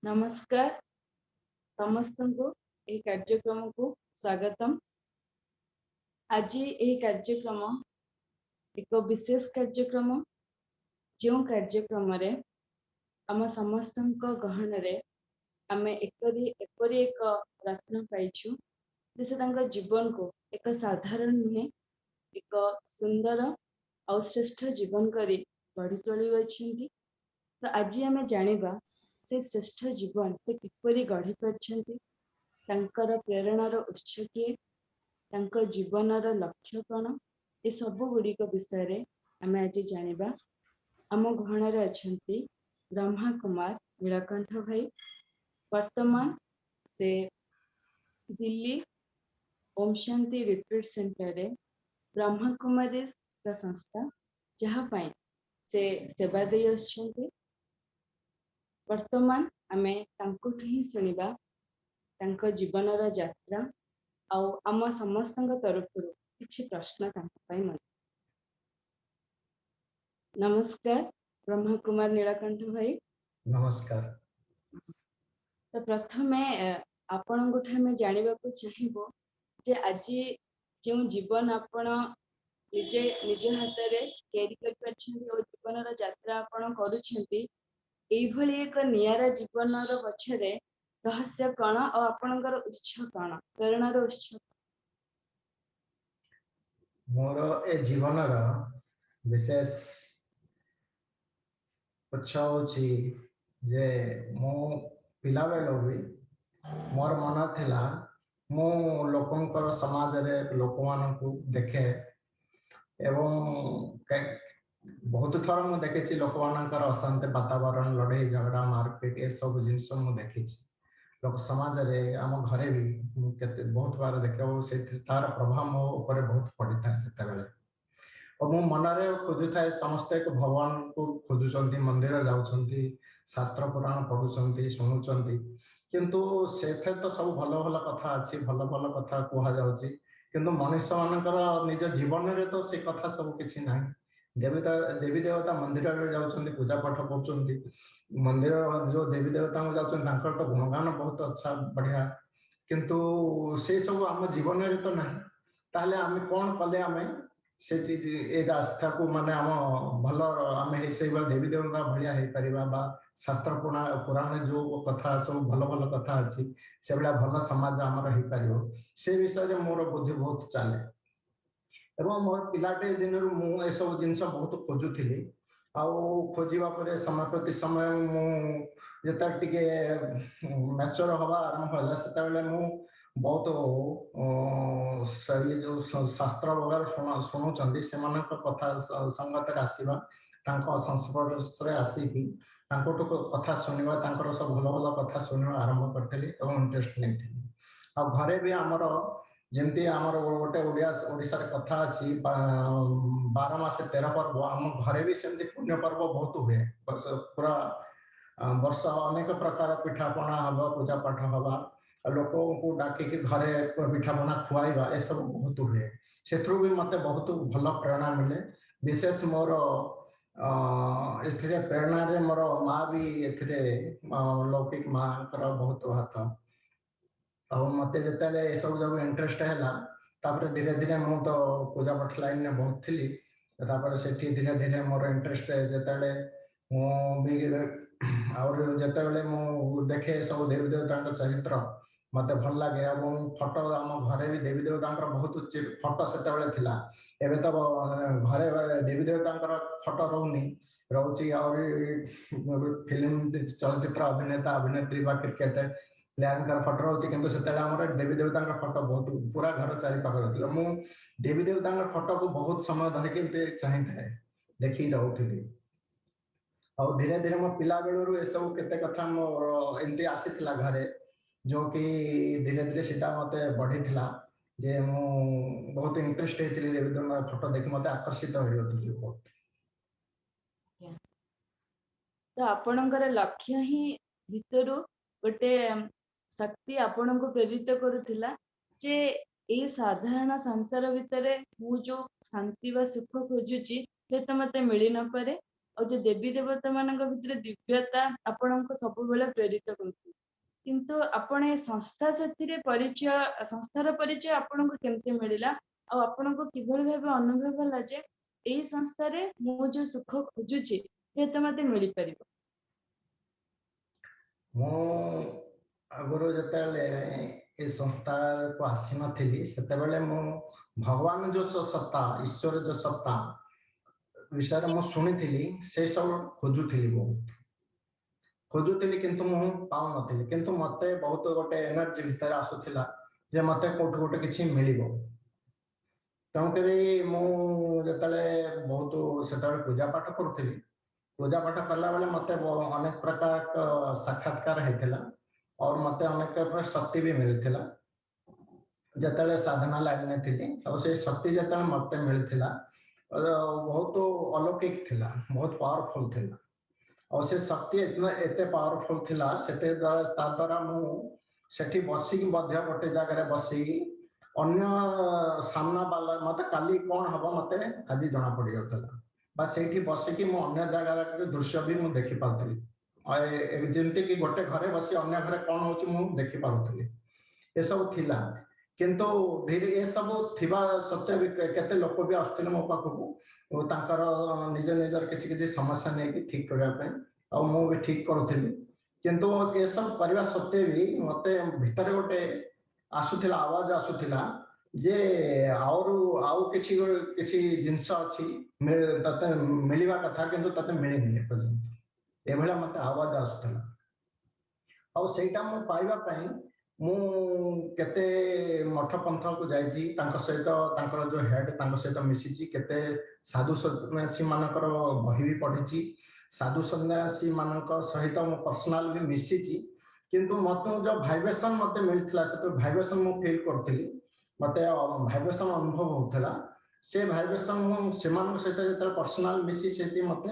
ନମସ୍କାର ସମସ୍ତଙ୍କୁ, ଏହି କାର୍ଯ୍ୟକ୍ରମକୁ ସ୍ୱାଗତମ। ଆଜି ଏହି କାର୍ଯ୍ୟକ୍ରମ ଏକ ବିଶେଷ କାର୍ଯ୍ୟକ୍ରମ, ଯେଉଁ କାର୍ଯ୍ୟକ୍ରମରେ ଆମ ସମସ୍ତଙ୍କ ଗହଣରେ ଆମେ ଏପରି ଏକ ରତ୍ନ ପାଇଛୁ ଯେ ସେ ତାଙ୍କ ଜୀବନକୁ ଏକ ସାଧାରଣ ନୁହେଁ, ଏକ ସୁନ୍ଦର ଆଉ ଶ୍ରେଷ୍ଠ ଜୀବନ କରି ଗଢ଼ି ତୋଳିଅଛନ୍ତି। ତ ଆଜି ଆମେ ଜାଣିବା ସେ ଶ୍ରେଷ୍ଠ ଜୀବନ ସେ କିପରି ଗଢ଼ି ପାରିଛନ୍ତି, ତାଙ୍କର ପ୍ରେରଣାର ଉତ୍ସ କିଏ, ତାଙ୍କ ଜୀବନର ଲକ୍ଷ୍ୟ କଣ, ଏସବୁ ଗୁଡ଼ିକ ବିଷୟରେ ଆମେ ଆଜି ଜାଣିବା। ଆମ ଗହଣରେ ଅଛନ୍ତି ବ୍ରହ୍ମା କୁମାର ନୀଳକଣ୍ଠ ଭାଇ। ବର୍ତ୍ତମାନ ସେ ଦିଲ୍ଲୀ ଓମ୍ ଶାନ୍ତି ରିଟ୍ରିଟ୍ ସେଣ୍ଟରରେ ବ୍ରହ୍ମା କୁମାରୀ ସଂସ୍ଥା, ଯାହା ପାଇଁ ସେ ସେବା ଦେଇ ଆସୁଛନ୍ତି। ବର୍ତ୍ତମାନ ଆମେ ତାଙ୍କଠୁ ହିଁ ଶୁଣିବା ତାଙ୍କ ଜୀବନର ଯାତ୍ରା ଆଉ ଆମ ସମସ୍ତଙ୍କ ତରଫରୁ କିଛି ପ୍ରଶ୍ନ ତାଙ୍କ ପାଇଁ ମଧ୍ୟ। ନମସ୍କାର ବ୍ରହ୍ମା କୁମାର ନୀଳକଣ୍ଠ ଭାଇ। ନମସ୍କାର। ତ ପ୍ରଥମେ ଆପଣଙ୍କଠୁ ଆମେ ଜାଣିବାକୁ ଚାହିଁବୁ ଯେ ଆଜି ଯେଉଁ ଜୀବନ ଆପଣ ନିଜେ ନିଜ ହାତରେ ତିଆରି କରିପାରିଛନ୍ତି ଓ ଜୀବନର ଯାତ୍ରା ଆପଣ କରୁଛନ୍ତି, ଏଇଭଳି ଏକ ନିଆରା ଜୀବନର ପଛରେ ରହସ୍ୟ କଣ ଆଉ ଆପଣଙ୍କର ଉତ୍ସ କଣ, ପ୍ରେରଣାର ଉତ୍ସ? ମୋର ଏ ଜୀବନର ବିଶେଷ ଉତ୍ସ ହଉଛି ଯେ ମୁଁ ପିଲାବେଳୁ ବି ମୋର ମନ ଥିଲା, ମୁଁ ଲୋକଙ୍କର ସମାଜରେ ଲୋକମାନଙ୍କୁ ଦେଖେ ଏବଂ ବହୁତ ଥର ମୁଁ ଦେଖିଛି ଲୋକମାନଙ୍କର ଅଶାନ୍ତି ବାତାବରଣ, ଲଢେଇ ଝଗଡ଼ା, ମାରପିଟ, ଏସବୁ ଜିନିଷ ମୁଁ ଦେଖିଛି ଲୋକ ସମାଜରେ। ଆମ ଘରେ ବି ମୁଁ କେତେ ବହୁତ ବାର ଦେଖିବାକୁ, ସେଇଥିରେ ତାର ପ୍ରଭାବ ମୋ ଉପରେ ବହୁତ ପଡିଥାଏ ସେତେବେଳେ। ଓ ମୁଁ ମନରେ ଖୋଜୁଥାଏ, ସମସ୍ତେ ଏକ ଭଗବାନଙ୍କୁ ଖୋଜୁଛନ୍ତି, ମନ୍ଦିର ଯାଉଛନ୍ତି, ଶାସ୍ତ୍ର ପୁରାଣ ପଢୁଛନ୍ତି, ଶୁଣୁଛନ୍ତି, କିନ୍ତୁ ସେଥିରେ ତ ସବୁ ଭଲ ଭଲ କଥା ଅଛି, ଭଲ ଭଲ କଥା କୁହାଯାଉଛି, କିନ୍ତୁ ମଣିଷ ମାନଙ୍କର ନିଜ ଜୀବନରେ ତ ସେ କଥା ସବୁ କିଛି ନାହିଁ। ଦେବୀ ଦେବତା ମନ୍ଦିରରେ ଯାଉଛନ୍ତି, ପୂଜା ପାଠ କରୁଛନ୍ତି, ମନ୍ଦିର ଯୋଉ ଦେବୀ ଦେବତାଙ୍କୁ ଯାଉଛନ୍ତି, ତାଙ୍କର ତ ଗୁଣଗାନ ବହୁତ ଅଚ୍ଛା, ବଢିଆ, କିନ୍ତୁ ସେ ସବୁ ଆମ ଜୀବନରେ ତ ନାହିଁ। ତାହେଲେ ଆମେ କଣ କଲେ ଆମେ ସେଠି ଏ ରାସ୍ତାକୁ ମାନେ ଆମ ଭଲ ଆମେ ସେଇଭଳି ଦେବୀ ଦେବତା ଭଳିଆ ହେଇପାରିବା ବା ଶାସ୍ତ୍ର ପୁରାଣ ଯୋଉ କଥା ସବୁ ଭଲ ଭଲ କଥା ଅଛି, ସେଭଳିଆ ଭଲ ସମାଜ ଆମର ହେଇପାରିବ, ସେ ବିଷୟରେ ମୋର ବୁଦ୍ଧି ବହୁତ ଚାଲେ। ଏବଂ ମୋର ପିଲାଟେ ଦିନରୁ ମୁଁ ଏସବୁ ଜିନିଷ ବହୁତ ଖୋଜୁଥିଲି। ଆଉ ଖୋଜିବା ପରେ ସମୟ ପ୍ରତି ସମୟ ମୁଁ ଯେତେବେଳେ ଟିକେ ମ୍ୟାଚର ହବା ଆରମ୍ଭ ହେଲା, ସେତେବେଳେ ମୁଁ ବହୁତ ସେଇ ଯୋଉ ଶାସ୍ତ୍ର ବଗେରା ଶୁଣୁଛନ୍ତି, ସେମାନଙ୍କ କଥା ସଙ୍ଗତରେ ଆସିବା, ତାଙ୍କ ସଂସ୍ପର୍ଶରେ ଆସିକି ତାଙ୍କଠୁ କଥା ଶୁଣିବା, ତାଙ୍କର ସବୁ ଭଲ ଭଲ କଥା ଶୁଣିବା ଆରମ୍ଭ କରିଥିଲି ଏବଂ ଇଣ୍ଟରେଷ୍ଟ ନେଇଥିଲି। ଆଉ ଘରେ ବି ଆମର ଯେମିତି ଆମର ଗୋଟେ ଓଡ଼ିଶାରେ କଥା ଅଛି, 12 ମାସେ 13 ପର୍ବ, ଆମ ଘରେ ବି ସେମିତି ପୁଣ୍ୟ ପର୍ବ ବହୁତ ହୁଏ। ପୁରା ବର୍ଷ ଅନେକ ପ୍ରକାର ପିଠାପଣା ହବ, ପୂଜା ପାଠ ହବା, ଲୋକଙ୍କୁ ଡାକିକି ଘରେ ପିଠାପଣା ଖୁଆଇବା, ଏସବୁ ବହୁତ ହୁଏ। ସେଥିରୁ ବି ମତେ ବହୁତ ଭଲ ପ୍ରେରଣା ମିଳେ। ବିଶେଷ ମୋର ଏଥିରେ ପ୍ରେରଣାରେ ମୋର ମା ବି ଏଥିରେ ଲୌକିକ ମାଙ୍କର ବହୁତ ହାତ। ଆଉ ମତେ ଯେତେବେଳେ ଏସବୁ ଯାକ ଇଣ୍ଟରେଷ୍ଟ ହେଲା, ତାପରେ ଧୀରେ ଧୀରେ ମୁଁ ତ ପୂଜା ପାଠ ଲାଇନରେ ବହୁତ ଥିଲି। ତାପରେ ସେଠି ଧୀରେ ଧୀରେ ମୋର ଇଣ୍ଟରେଷ୍ଟ ଯେତେବେଳେ ମୁଁ ବି ଆହୁରି ଯେତେବେଳେ ମୁଁ ଦେଖେ ସବୁ ଦେବୀ ଦେବତାଙ୍କ ଚରିତ୍ର ମତେ ଭଲ ଲାଗେ। ଏବଂ ଫଟୋ ଆମ ଘରେ ବି ଦେବୀ ଦେବତାଙ୍କର ବହୁତ ଫଟୋ ସେତେବେଳେ ଥିଲା। ଏବେ ତ ଘରେ ଦେବୀ ଦେବତାଙ୍କର ଫଟୋ ରହୁନି, ରହୁଛି ଆହୁରି ଫିଲ୍ମ ଚଳଚ୍ଚିତ୍ର ଅଭିନେତା ଅଭିନେତ୍ରୀ ବା କ୍ରିକେଟ ପ୍ଲେୟାରଙ୍କର ଫଟୋ ରହୁଛି। କିନ୍ତୁ ସେତେବେଳେ ଆମର ଦେବୀ ଦେବତାଙ୍କର ଫଟୋ ବହୁତ ପୁରା ଘର ଚାରିପାଖରେ ଥିଲା। ମୁଁ ଦେବୀ ଦେବତାଙ୍କର ଫଟୋକୁ ବହୁତ ସମୟ ଧରିକି ଏମିତି ଚାହିଁଥାଏ, ଦେଖିକି ରହୁଥିଲି। ଆଉ ଧୀରେ ଧୀରେ ମୋ ପିଲା ବେଳରୁ ଏସବୁ କେତେ କଥା ମୋର ଏମିତି ଆସିଥିଲା ଘରେ, ଯୋଉ କି ଧୀରେ ଧୀରେ ସେଟା ମତେ ବଢିଥିଲା ଯେ ମୁଁ ବହୁତ ଇଣ୍ଟରେଷ୍ଟ ହେଇଥିଲି। ଦେବୀ ଦେବତାଙ୍କ ଫଟୋ ଦେଖି ମତେ ଆକର୍ଷିତ ହେଇଯାଉଥିଲି ବହୁତ। ତ ଆପଣଙ୍କର ଲକ୍ଷ୍ୟ ହିଁ ଭିତରୁ ଗୋଟେ ଶକ୍ତି ଆପଣଙ୍କୁ ପ୍ରେରିତ କରୁଥିଲା ଯେ ଏଇ ସାଧାରଣ ସଂସାର ଭିତରେ ମୁଁ ଯୋଉ ଶାନ୍ତି ବା ସୁଖ ଖୋଜୁଛି ହୁଏତ ମତେ ମିଳି ନପାରେ, ଆଉ ଯୋଉ ଦେବୀ ଦେବତା ମାନଙ୍କ ଭିତରେ ଦିବ୍ୟତା ଆପଣଙ୍କୁ ସବୁବେଳେ ପ୍ରେରିତ କରୁଥିଲା। କିନ୍ତୁ ଆପଣ ଏ ସଂସ୍ଥା ସାଥିରେ ପରିଚୟ, ସଂସ୍ଥାର ପରିଚୟ ଆପଣଙ୍କୁ କେମିତି ମିଳିଲା ଆଉ ଆପଣଙ୍କୁ କିଭଳି ଭାବେ ଅନୁଭବ ହେଲା ଯେ ଏଇ ସଂସ୍ଥାରେ ମୁଁ ଯୋଉ ସୁଖ ଖୋଜୁଛି ହୁଏତ ମତେ ମିଳିପାରିବ? ମୁଁ ଆଗରୁ ଯେତେବେଳେ ଏ ସଂସ୍ଥାକୁ ଆସିନଥିଲି, ସେତେବେଳେ ମୁଁ ଭଗବାନ ଯୋଉ ସତ୍ତା, ଈଶ୍ୱର ଯୋଉ ସତ୍ତା ବିଷୟରେ ମୁଁ ଶୁଣିଥିଲି, ସେ ସବୁ ଖୋଜୁଥିଲି, ବହୁତ ଖୋଜୁଥିଲି, କିନ୍ତୁ ମୁଁ ପାଉନଥିଲି। କିନ୍ତୁ ମତେ ବହୁତ ଗୋଟେ ଏନର୍ଜି ଭିତରେ ଆସୁଥିଲା ଯେ ମତେ କୋଉଠୁ ଗୋଟେ କିଛି ମିଳିବ। ତେଣୁକରି ମୁଁ ଯେତେବେଳେ ବହୁତ ସେତେବେଳେ ପୂଜା ପାଠ କରୁଥିଲି, ପୂଜା ପାଠ କଲା ବେଳେ ମତେ ଅନେକ ପ୍ରକାର ସାକ୍ଷାତକାର ହେଇଥିଲା ଆଉ ମତେ ଅନେକ ପ୍ରକାର ଶକ୍ତି ବି ମିଳିଥିଲା ଯେତେବେଳେ ସାଧନା ଲାଇନରେ ଥିଲି। ଆଉ ସେଇ ଶକ୍ତି ଯେତେବେଳେ ମତେ ମିଳିଥିଲା, ବହୁତ ଅଲୌକିକ ଥିଲା, ବହୁତ ପାୱାରଫୁଲ ଥିଲା। ଆଉ ସେ ଶକ୍ତି ଏତେ ପାୱାରଫୁଲ ଥିଲା, ସେତେ ଦ୍ୱାରା ତା ଦ୍ୱାରା ମୁଁ ସେଠି ବସିକି ମଧ୍ୟ, ଗୋଟେ ଜାଗାରେ ବସିକି ଅନ୍ୟ ସାମ୍ନା ବାଲା ମତେ କାଲି କଣ ହବ ମତେ ଆଜି ଜଣା ପଡିଯାଉଥିଲା, ବା ସେଇଠି ବସିକି ମୁଁ ଅନ୍ୟ ଜାଗାର ଦୃଶ୍ୟ ବି ମୁଁ ଦେଖିପାରୁଥିଲି। ଯେମିତି କି ଗୋଟେ ଘରେ ବସି ଅନ୍ୟ ଘରେ କଣ ହଉଛି ମୁଁ ଦେଖିପାରୁଥିଲି, ଏସବୁ ଥିଲା। କିନ୍ତୁ ଧୀରେ ଏସବୁ ଥିବା ସତ୍ତ୍ୱେ ବି କେତେ ଲୋକ ବି ଆସୁଥିଲେ ମୋ ପାଖକୁ ତାଙ୍କର ନିଜ ନିଜର କିଛି କିଛି ସମସ୍ୟା ନେଇକି ଠିକ କରିବା ପାଇଁ, ଆଉ ମୁଁ ବି ଠିକ କରୁଥିଲି। କିନ୍ତୁ ଏସବୁ କରିବା ସତ୍ତ୍ୱେ ବି ମତେ ଭିତରେ ଗୋଟେ ଆସୁଥିଲା, ଆୱାଜ ଆସୁଥିଲା ଯେ ଆହୁରି ଆଉ କିଛି କିଛି ଜିନିଷ ଅଛି ତତେ ମିଳିବା କଥା, କିନ୍ତୁ ତତେ ମିଳିନି ଏପର୍ଯ୍ୟନ୍ତ। ଏଭଳିଆ ମତେ ଆୱାଜ ଆସୁଥିଲା। ଆଉ ସେଇଟା ମୁଁ ପାଇବା ପାଇଁ ମୁଁ କେତେ ମଠ ପନ୍ଥକୁ ଯାଇଛି, ତାଙ୍କ ସହିତ, ତାଙ୍କର ଯୋଉ ହେଡ ତାଙ୍କ ସହିତ ମିଶିଛି, କେତେ ସାଧୁ ସନ୍ନ୍ୟାସୀ ମାନଙ୍କର ବହି ବି ପଢିଛି, ସାଧୁ ସନ୍ନ୍ୟାସୀ ମାନଙ୍କ ସହିତ ମୁଁ ପର୍ସନାଲ ବି ମିଶିଛି। କିନ୍ତୁ ମତେ ଯୋଉ ଭାଇବ୍ରେସନ ମତେ ମିଳିଥିଲା, ସେତେବେଳେ ଭାଇବ୍ରେସନ ମୁଁ ଫିଲ୍ କରୁଥିଲି, ମତେ ଭାଇବ୍ରେସନ ଅନୁଭବ ହଉଥିଲା। ସେ ଭାଇବ୍ରେସନ ମୁଁ ସେମାନଙ୍କ ସହିତ ଯେତେବେଳେ ପର୍ସନାଲ ମିଶି, ସେଠି ମତେ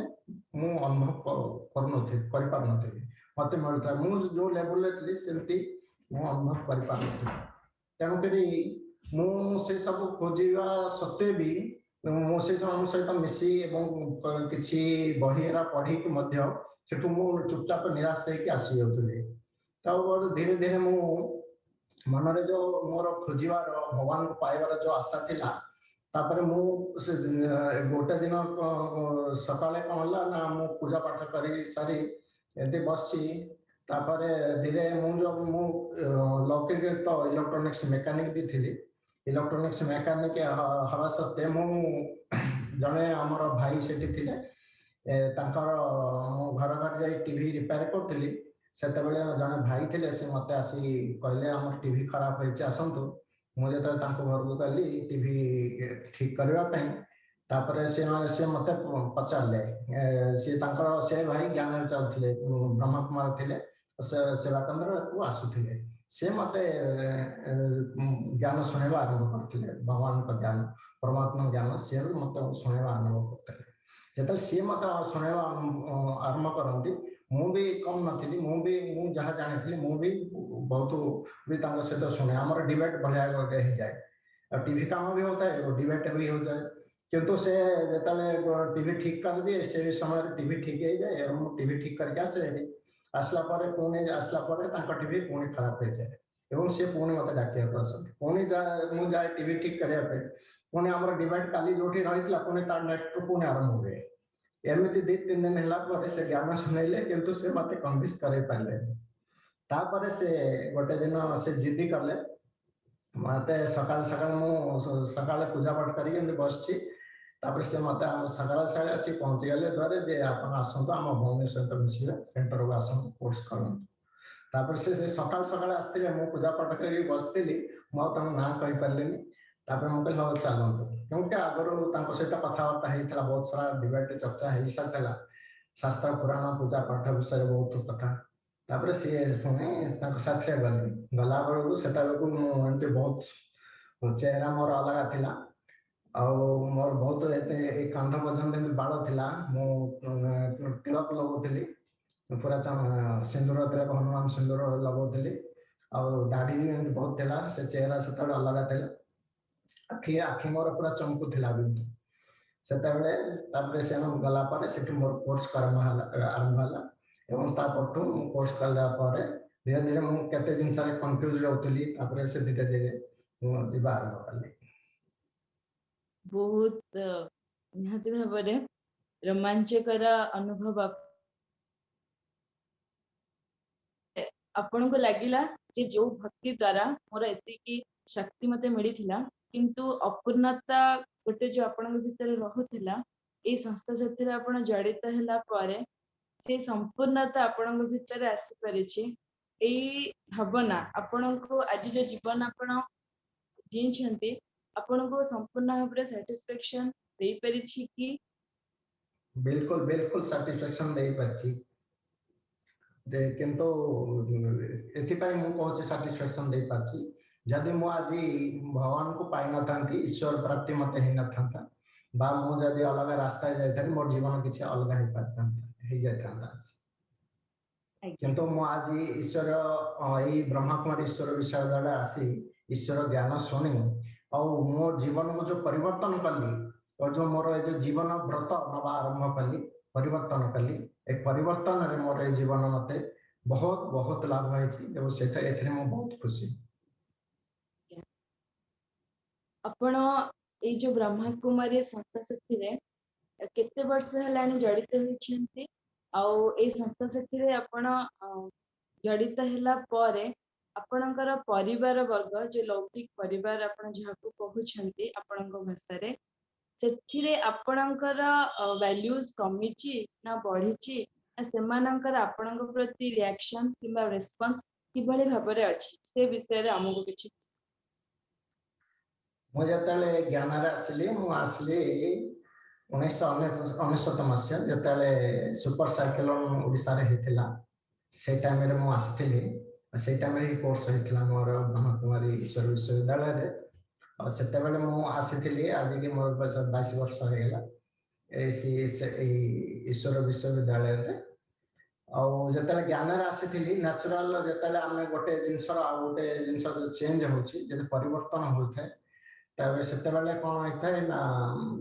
ମୁଁ ଅନୁଭବ କରୁନଥିଲି, କରିପାରୁନଥିଲି। ମତେ ମିଳୁଥିଲା, ମୁଁ ଯୋଉ ଲେବୁଲରେ ଥିଲି ସେମିତି ମୁଁ ଅନୁଭବ କରିପାରୁନଥିଲି। ତେଣୁକରି ମୁଁ ସେ ସବୁ ଖୋଜିବା ସତ୍ତ୍ୱେ ବି, ମୁଁ ସେ ସେମାନଙ୍କ ସହିତ ମିଶି ଏବଂ କିଛି ବହି ଏରା ପଢିକି ମଧ୍ୟ ସେଠୁ ମୁଁ ଚୁପଚାପ ନିରାଶ ହେଇକି ଆସି ଯାଉଥିଲି। ତାପରେ ଧୀରେ ଧୀରେ ମୁଁ ମନରେ ଯୋଉ ମୋର ଖୋଜିବାର, ଭଗବାନଙ୍କୁ ପାଇବାର ଯୋଉ ଆଶା ଥିଲା, ତାପରେ ମୁଁ ସେ ଗୋଟେ ଦିନ ସକାଳେ କଣ ହେଲା ନା, ମୁଁ ପୂଜା ପାଠ କରି ସାରି ଏମିତି ବସିଛି। ତାପରେ ଧୀରେ ମୁଁ ଯୋଉ ମୁଁ ଲୌକିକ ତ ଇଲେକ୍ଟ୍ରୋନିକ୍ସ ମେକାନିକ ବି ଥିଲି। ଇଲେକ୍ଟ୍ରୋନିକ୍ସ ମେକାନିକ ହବା ସତ୍ତ୍ୱେ ମୁଁ ଜଣେ ଆମର ଭାଇ ସେଠି ଥିଲେ, ତାଙ୍କର ମୁଁ ଘର ଘର ଯାଇ ଟିଭି ରିପେୟାର କରୁଥିଲି। ସେତେବେଳେ ଜଣେ ଭାଇ ଥିଲେ, ସେ ମତେ ଆସି କହିଲେ, ଆମର ଟିଭି ଖରାପ ହେଇଛି, ଆସନ୍ତୁ। ମୁଁ ଯେତେବେଳେ ତାଙ୍କ ଘରକୁ ଗଲି ଟିଭି ଠିକ କରିବା ପାଇଁ, ତାପରେ ସେମାନେ ସେ ମତେ ପଚାରିଲେ, ସିଏ ତାଙ୍କର ସେ ଭାଇ ଜ୍ଞାନରେ ଚାଲୁଥିଲେ, ବ୍ରହ୍ମକୁମାର ଥିଲେ, ସେ ସେବା କେନ୍ଦ୍ରକୁ ଆସୁଥିଲେ। ସେ ମତେ ଜ୍ଞାନ ଶୁଣେଇବା ଆରମ୍ଭ କରିଥିଲେ, ଭଗବାନଙ୍କ ଜ୍ଞାନ, ପରମାତ୍ମା ଜ୍ଞାନ ସିଏ ବି ମତେ ଶୁଣେଇବା ଆରମ୍ଭ କରୁଥିଲେ। ଯେତେବେଳେ ସିଏ ମତେ ଶୁଣେଇବା ଆରମ୍ଭ କରନ୍ତି, ମୁଁ ବି କମ ନଥିଲି। ମୁଁ ବି ମୁଁ ଯାହା ଜାଣିଥିଲି, ମୁଁ ବି ବହୁତ ବି ତାଙ୍କ ସହିତ ଶୁଣେ। ଆମର ଡିବେଟ୍ ଭଳିଆ ଗୋଟେ ହେଇଯାଏ, ଆଉ ଟିଭି କାମ ବି ହଉଥାଏ, ଡିବେଟ୍ ବି ହଉଯାଏ। କିନ୍ତୁ ସେ ଯେତେବେଳେ ଟିଭି ଠିକ କରିଦିଏ, ସେ ସମୟରେ ଟିଭି ଠିକ ହେଇଯାଏ ଏବଂ ମୁଁ ଟିଭି ଠିକ କରିକି ଆସେ। ଆସିଲା ପରେ, ପୁଣି ଆସିଲା ପରେ ତାଙ୍କ ଟିଭି ପୁଣି ଖରାପ ହେଇଯାଏ ଏବଂ ସେ ପୁଣି ମତେ ଡାକିବାକୁ ଆସନ୍ତି। ପୁଣି ମୁଁ ଯାଏ ଟିଭି ଠିକ କରିବା ପାଇଁ। ପୁଣି ଆମର ଡିବେଟ୍ କାଲି ଯୋଉଠି ରହିଥିଲା, ପୁଣି ତା ନେକ୍ସଟ ପୁଣି ଆରମ୍ଭ ହୁଏ। ଏମିତି 2-3 ଦିନ ହେଲା ପରେ ସେ ଜ୍ଞାନ ଶୁଣେଇଲେ, କିନ୍ତୁ ସେ ମତେ କନଭିନ୍ସ କରେଇ ପାରିଲେନି। ତାପରେ ସେ ଗୋଟେ ଦିନ ସେ ଜିଦି କଲେ ମତେ। ସକାଳୁ ସକାଳୁ ମୁଁ ସକାଳେ ପୂଜା ପାଠ କରିକି ଏମିତି ବସିଛି। ତାପରେ ସେ ମତେ ସକାଳେ ସକାଳେ ଆସି ପହଞ୍ଚିଗଲେ ଦ୍ୱାରେ ଯେ ଆପଣ ଆସନ୍ତୁ, ଆମ ଭଉଣୀ ସହିତ ମିଶିବେ, ସେଣ୍ଟରକୁ ଆସନ୍ତୁ, କୋର୍ସ କରନ୍ତୁ। ତାପରେ ସେ ସକାଳୁ ସକାଳେ ଆସିଥିଲେ, ମୁଁ ପୂଜା ପାଠ କରିକି ବସିଥିଲି। ମୁଁ ଆଉ ତାଙ୍କ ନାଁ କହିପାରିଲିନି। ତାପରେ ମୁଁ କହିଲି, ହଉ ଚାଲନ୍ତୁ। କେଉଁଠି ଆଗରୁ ତାଙ୍କ ସହିତ କଥାବାର୍ତ୍ତା ହେଇଥିଲା, ବହୁତ ସାରା ଡିବେଟ୍ ଚର୍ଚ୍ଚା ହେଇସାରିଥିଲା, ଶାସ୍ତ୍ର ପୁରାଣ ପୂଜା ପାଠ ବିଷୟରେ ବହୁତ କଥା। ତାପରେ ସିଏ ପୁଣି ତାଙ୍କ ସାଥିରେ ଗଲି। ଗଲା ବେଳକୁ ସେତେବେଳକୁ ମୁଁ ଏମିତି ବହୁତ ଚେହେରା ମୋର ଅଲଗା ଥିଲା ଆଉ ମୋର ବହୁତ ଏତେ ଏଇ କାନ୍ଧ ପର୍ଯ୍ୟନ୍ତ ଏମିତି ବାଳ ଥିଲା। ମୁଁ ତିଳକ ଲଗାଉଥିଲି ପୁରା, ସିନ୍ଦୁର ତିଳକ, ହନୁମାନ ସିନ୍ଦୁର ଲଗାଉଥିଲି ଆଉ ଦାଢି ବି ଏମିତି ବହୁତ ଥିଲା। ସେ ଚେହେରା ସେତେବେଳେ ଅଲଗା ଥିଲା। ଆଖି ଆଖି ମୋର ପୁରା ଚମକୁଥିଲା ବି। ସେତେବେଳେ ତାପରେ ସେମାନେ ଗଲା ପରେ ସେଠୁ ମୋର କୋର୍ସ ଆରମ୍ଭ ହେଲା ଏବଂ ତାପରଠୁ ମୁଁ କୋର୍ସ କଲା ପରେ ଧୀରେ ଧୀରେ ମୁଁ କେତେ ଜିନିଷରେ କନଫ୍ୟୁଜ ରହୁଥିଲି, ତାପରେ ସେ ଧୀରେ ଧୀରେ ମୁଁ ଯିବା ଆରମ୍ଭ କଲି। ବହୁତ ନିହାତି ଭାବରେ ରୋମାଞ୍ଚକର ଅନୁଭବ। ଆପଣଙ୍କୁ ଲାଗିଲା ଯେ ଯୋଉ ଭକ୍ତି ଦ୍ଵାରା ମୋର ଏତିକି ଶକ୍ତି ମତେ ମିଳିଥିଲା, କିନ୍ତୁ ଅପୂର୍ଣ୍ଣତା ଗୋଟେ ଯୋଉ ଆପଣଙ୍କ ଭିତରେ ରହୁଥିଲା, ଏଇ ସଂସ୍ଥା ସାଥିରେ ଆପଣ ଜଡିତ ହେଲା ପରେ ସେଇ ସମ୍ପୂର୍ଣ୍ଣତା ଆପଣଙ୍କ ଭିତରେ ଆସିପାରିଛି। ଏଇ ଭାବନା ଆପଣଙ୍କୁ ଆଜି ଯୋଉ ଜୀବନ ଆପଣ ଜିଇଁଛନ୍ତି, ଆପଣଙ୍କୁ ସମ୍ପୂର୍ଣ୍ଣ ଭାବରେ ସାଟିସ୍ଫାକ୍ସନ ଦେଇପାରିଛି କି? ବିଲକୁଲ ବିଲକୁଲ ସାଟିସ୍ଫାକ୍ସନ ଦେଇପାରିଛି। କିନ୍ତୁ ଏଥିପାଇଁ ମୁଁ କହୁଛି ସାଟିସ୍ଫାକ୍ସନ ଦେଇପାରିଛି, ଯଦି ମୁଁ ଆଜି ଭଗବାନଙ୍କୁ ପାଇନଥାନ୍ତି, ଈଶ୍ୱର ପ୍ରାପ୍ତି ମତେ ହେଇନଥାନ୍ତା, ବା ମୁଁ ଯଦି ଅଲଗା ରାସ୍ତାରେ ଯାଇଥାନ୍ତି, ମୋର ଜୀବନ କିଛି ଅଲଗା ହେଇପାରିଥାନ୍ତା, ହେଇଯାଇଥାନ୍ତା ଆଜି। କିନ୍ତୁ ମୁଁ ଆଜି ଈଶ୍ୱର ଏଇ ବ୍ରହ୍ମାକୁମାରୀ ଈଶ୍ୱର ବିଶ୍ୱବିଦ୍ୟାଳୟ ଆସି ଈଶ୍ୱର ଜ୍ଞାନ ଶୁଣି ଆଉ ମୋ ଜୀବନକୁ ଯୋଉ ପରିବର୍ତ୍ତନ କଲି, ଯୋଉ ମୋର ଏ ଯୋଉ ଜୀବନ ବ୍ରତ ନବା ଆରମ୍ଭ କଲି, ପରିବର୍ତ୍ତନ କଲି, ଏ ପରିବର୍ତ୍ତନରେ ମୋର ଏ ଜୀବନ ମତେ ବହୁତ ବହୁତ ଲାଭ ହେଇଛି ଏବଂ ଏଥିରେ ମୁଁ ବହୁତ ଖୁସି। ଆପଣ ଏଇ ଯୋଉ ବ୍ରହ୍ମାକୁମାରୀ ସଂସ୍ଥା ସାଥିରେ କେତେ ବର୍ଷ ହେଲାଣି ଜଡିତ ହୋଇଛନ୍ତି, ଆଉ ଏଇ ସଂସ୍ଥା ସାଥିରେ ଆପଣ ଜଡିତ ହେଲା ପରେ ଆପଣଙ୍କର ପରିବାର ବର୍ଗ, ଯୋଉ ଲୌକିକ ପରିବାର ଆପଣ ଯାହାକୁ କହୁଛନ୍ତି ଆପଣଙ୍କ ଭାଷାରେ, ସେଥିରେ ଆପଣଙ୍କର ଭ୍ୟାଲ୍ୟୁଜ କମିଛି ନା ବଢିଛି, ନା ସେମାନଙ୍କର ଆପଣଙ୍କ ପ୍ରତି ରିଆକ୍ସନ କିମ୍ବା ରେସ୍ପନ୍ସ କିଭଳି ଭାବରେ ଅଛି, ସେ ବିଷୟରେ ଆମକୁ କିଛି। ମୁଁ ଯେତେବେଳେ ଜ୍ଞାନରେ ଆସିଲି, ମୁଁ ଆସିଲି 1999 ମସିହା, ଯେତେବେଳେ ସୁପର ସାଇକ୍ଲୋନ ଓଡ଼ିଶାରେ ହେଇଥିଲା, ସେ ଟାଇମରେ ମୁଁ ଆସିଥିଲି। ସେଇ ଟାଇମରେ ହିଁ କୋର୍ସ ହେଇଥିଲା ମୋର ବ୍ରହ୍ମାକୁମାରୀ ଈଶ୍ୱର ବିଶ୍ୱବିଦ୍ୟାଳୟରେ। ଆଉ ସେତେବେଳେ ମୁଁ ଆସିଥିଲି, ଆଜିକି ମୋର 22 ବର୍ଷ ହେଇଗଲା ଏଇ ଈଶ୍ୱର ବିଶ୍ୱବିଦ୍ୟାଳୟରେ। ଆଉ ଯେତେବେଳେ ଜ୍ଞାନରେ ଆସିଥିଲି, ନ୍ୟାଚୁରାଲ ଯେତେବେଳେ ଆମେ ଗୋଟେ ଜିନିଷର ଆଉ ଗୋଟେ ଜିନିଷ ଚେଞ୍ଜ ହଉଛି, ଯଦି ପରିବର୍ତ୍ତନ ହୋଇଥାଏ, ତାପରେ ସେତେବେଳେ କଣ ହେଇଥାଏ ନା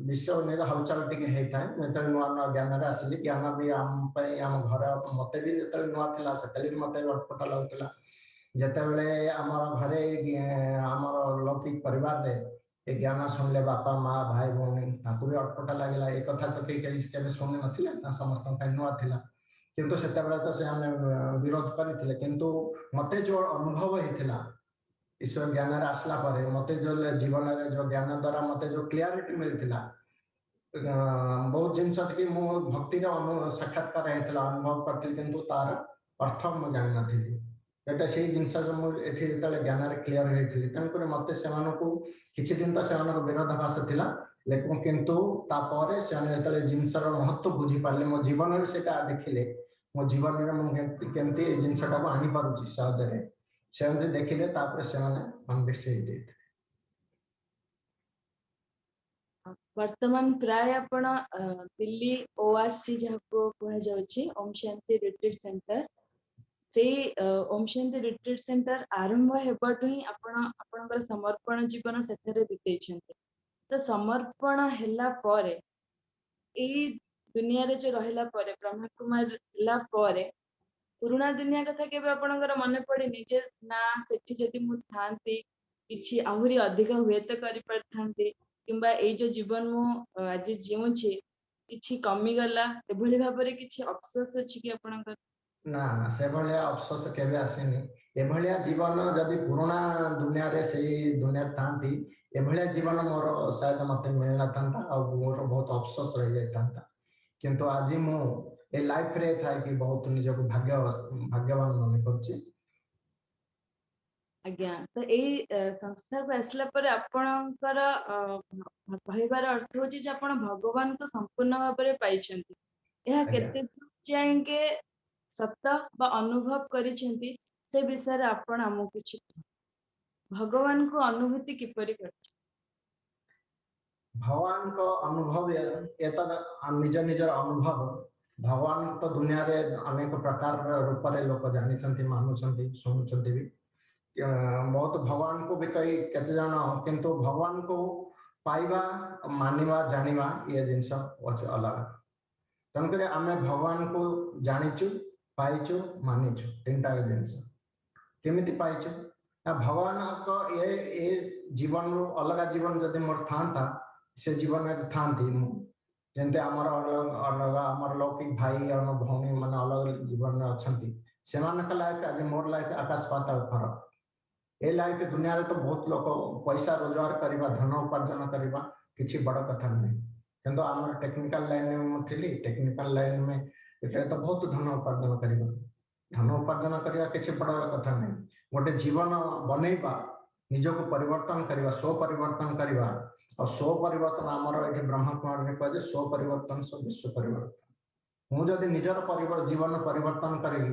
ବିଶ୍ୱ ନିଜ ହଲଚଲ ଟିକେ ହେଇଥାଏ। ମୁଁ ଯେତେବେଳେ ନୂଆ ନୂଆ ଜ୍ଞାନରେ ଆସିଲି, ଜ୍ଞାନ ବି ଆମ ପାଇଁ, ଆମ ଘର ମତେ ବି ଯେତେବେଳେ ନୂଆ ଥିଲା, ସେତେବେଳେ ବି ମତେ ଅଟପଟା ଲାଗୁଥିଲା। ଯେତେବେଳେ ଆମର ଘରେ ଆମର ଲୌକିକ ପରିବାରରେ ଏ ଜ୍ଞାନ ଶୁଣିଲେ ବାପା ମା ଭାଇ ଭଉଣୀ, ତାଙ୍କୁ ବି ଅଟପଟା ଲାଗିଲା। ଏ କଥା ତ କେହି କେହି କେବେ ଶୁଣି ନଥିଲେ ନା, ସମସ୍ତଙ୍କ ପାଇଁ ନୂଆ ଥିଲା। କିନ୍ତୁ ସେତେବେଳେ ତ ସେମାନେ ବିରୋଧ କରିଥିଲେ। କିନ୍ତୁ ମତେ ଯୋଉ ଅନୁଭବ ହେଇଥିଲା ଈଶ୍ୱର ଜ୍ଞାନରେ ଆସିଲା ପରେ, ମତେ ଯୋଉ ଜୀବନରେ ଯୋଉ ଜ୍ଞାନ ଦ୍ଵାରା ମତେ ଯୋଉ କ୍ଲିଆରିଟି ମିଳିଥିଲା, ବହୁତ ଜିନିଷ କି ମୁଁ ଭକ୍ତିର ସାକ୍ଷାତକାର ହେଇଥିଲା, ଅନୁଭବ କରିଥିଲି, କିନ୍ତୁ ତାର ଅର୍ଥ ମୁଁ ଜାଣିନଥିଲି। ଏଟା ସେଇ ଜିନିଷ ଯୋଉ ମୁଁ ଏଠି ଯେତେବେଳେ ଜ୍ଞାନରେ କ୍ଲିୟର ହେଇଥିଲି, ତେଣୁକରି ମତେ ସେମାନଙ୍କୁ କିଛି ଦିନ ତ ସେମାନଙ୍କ ବିରୋଧାଭାସ ଥିଲା, କିନ୍ତୁ ତାପରେ ସେମାନେ ଯେତେବେଳେ ଜିନିଷର ମହତ୍ଵ ବୁଝିପାରିଲେ, ମୋ ଜୀବନରେ ସେଇଟା ଦେଖିଲେ, ମୋ ଜୀବନରେ ମୁଁ କେମିତି ଏଇ ଜିନିଷଟାକୁ ଆଣିପାରୁଛି ସହଜରେ, ସେମିତି ଦେଖିଲେ, ତାପରେ ସେମାନେ କନଭିନ୍ସ ହେଇଯାଇଥିଲେ। ବର୍ତ୍ତମାନ ପ୍ରାୟ ଆପଣ ଦିଲ୍ଲୀ ORC ଯାହାକୁ କୁହାଯାଉଛି, ଓମ୍ ଶାନ୍ତି ରିଟ୍ରିଟ୍ ସେଣ୍ଟର, ସେଇ ଓମ୍ ଶାନ୍ତି ରିଟ୍ରିଟ୍ ସେଣ୍ଟର ଆରମ୍ଭ ହେବାଠୁ ହିଁ ଆପଣ ଆପଣଙ୍କର ସମର୍ପଣ ଜୀବନ ସେଠାରେ ବିତେଇଛନ୍ତି। ତ ସମର୍ପଣ ହେଲା ପରେ, ଏଇ ଦୁନିଆରେ ଯୋଉ ରହିଲା ପରେ, ବ୍ରହ୍ମାକୁମାର ହେଲା ପରେ, ପୁରୁଣା ଦୁନିଆ କଥା କେବେ ଆପଣଙ୍କର ମନେ ପଡେନି ଯେ ନା ସେଠି ଯଦି ମୁଁ ଥାଆନ୍ତି କିଛି ଆହୁରି ଅଧିକ ହୁଏତ କରିପାରିଥାନ୍ତି, କିମ୍ବା ଏଇ ଯୋଉ ଜୀବନ ମୁଁ ଆଜି ଜିଉଁଛି କିଛି କମିଗଲା, ଏଭଳି ଭାବରେ କିଛି ଅଫସୋସ ଅଛି କି ଆପଣଙ୍କର? ନା ନା, ସେଭଳିଆ ଅଫସୋସ କେବେ ଆସିନି। ଏଭଳିଆ ଜୀବନ ଯଦି ପୁରୁଣା ଦୁନିଆରେ ସେଇ ଦୁନିଆରେ ଥାଆନ୍ତି, ଏଭଳିଆ ଜୀବନ ମୋର ସାୟଦ ମତେ ମିଳିନଥାନ୍ତା ଆଉ ମୋର ବହୁତ ଅଫସୋସ ରହିଯାଇଥାନ୍ତା। କିନ୍ତୁ ଆଜି ମୁଁ ଏ ଲାଇଫରେ ଥାଇକି ବହୁତ ନିଜକୁ ଭାଗ୍ୟବାନ ମନେ କରୁଛି। ଆଜ୍ଞା, ତ ଏଇ ସଂସ୍ଥାକୁ ଆସିଲା ପରେ ଆପଣଙ୍କର କହିବାର ଅର୍ଥ ହଉଛି ଯେ ଆପଣ ଭଗବାନଙ୍କୁ ସମ୍ପୂର୍ଣ୍ଣ ଭାବରେ ପାଇଛନ୍ତି। ଏହା କେତେ ଯାଏଁକେ ସତ ବା ଅନୁଭବ କରିଛନ୍ତି ସେ ବିଷୟରେ ଆପଣ ଆମକୁ କିଛି କୁହନ୍ତୁ। ଭଗବାନଙ୍କୁ ଅନୁଭୂତି କିପରି କରିଛନ୍ତି? ଭଗବାନଙ୍କ ଅନୁଭବ ଏ ତ ନିଜ ନିଜର ଅନୁଭବ। ଭଗବାନ ତ ଦୁନିଆରେ ଅନେକ ପ୍ରକାରର ରୂପରେ ଲୋକ ଜାଣିଛନ୍ତି, ମାନୁଛନ୍ତି, ଶୁଣୁଛନ୍ତି ବି। ବହୁତ ଭଗବାନଙ୍କୁ ବି କହି କେତେ ଜଣ, କିନ୍ତୁ ଭଗବାନଙ୍କୁ ପାଇବା, ମାନିବା, ଜାଣିବା ଇଏ ଜିନିଷ ଅଛି ଅଲଗା। ତେଣୁକରି ଆମେ ଭଗବାନଙ୍କୁ ଜାଣିଛୁ, ପାଇଛୁ, ମାନିଛୁ, ତିନିଟା ଜିନିଷ। କେମିତି ପାଇଛୁ ନା ଭଗବାନଙ୍କ ଏ ଜୀବନରୁ ଅଲଗା ଜୀବନ ଯଦି ମୋର ଥାନ୍ତା, ସେ ଜୀବନରେ ଥାନ୍ତି ମୁଁ, ଯେମିତି ଆମର ଅଲଗା ଆମର ଲୌକିକ ଭାଇ ଆମ ଭଉଣୀ ମାନେ ଅଲଗା ଜୀବନରେ ଅଛନ୍ତି, ସେମାନଙ୍କ ଲାଇଫ ଆଜି ମୋର ଲାଇଫ ଆକାଶ ପାତାଳ ଫରକ। ଏ ଲାଇଫ ଦୁନିଆରେ ତ ବହୁତ ଲୋକ ପଇସା ରୋଜଗାର କରିବା, ଧନ ଉପାର୍ଜନ କରିବା କିଛି ବଡ କଥା ନୁହେଁ, କିନ୍ତୁ ଆମର ଟେକ୍ନିକାଲ ଲାଇନରେ ମୁଁ ଥିଲି, ଟେକ୍ନିକାଲ ଲାଇନରେ ଏଠାରେ ତ ବହୁତ ଧନ ଉପାର୍ଜନ କରିବା, ଧନ ଉପାର୍ଜନ କରିବା କିଛି ବଡ କଥା ନୁହେଁ। ଗୋଟେ ଜୀବନ ବନେଇବା, ନିଜକୁ ପରିବର୍ତ୍ତନ କରିବା, ସ୍ୱ ପରିବର୍ତ୍ତନ କରିବା। ଆଉ ସ୍ୱ ପରିବର୍ତ୍ତନ ଆମର ଏଠି ବ୍ରହ୍ମକୁମାରରେ କୁହାଯାଏ ସ୍ୱ ପରିବର୍ତ୍ତନ ସ୍ୱ ବିଶ୍ୱ ପରିବର୍ତ୍ତନ। ମୁଁ ଯଦି ନିଜର ଜୀବନ ପରିବର୍ତ୍ତନ କରିବି,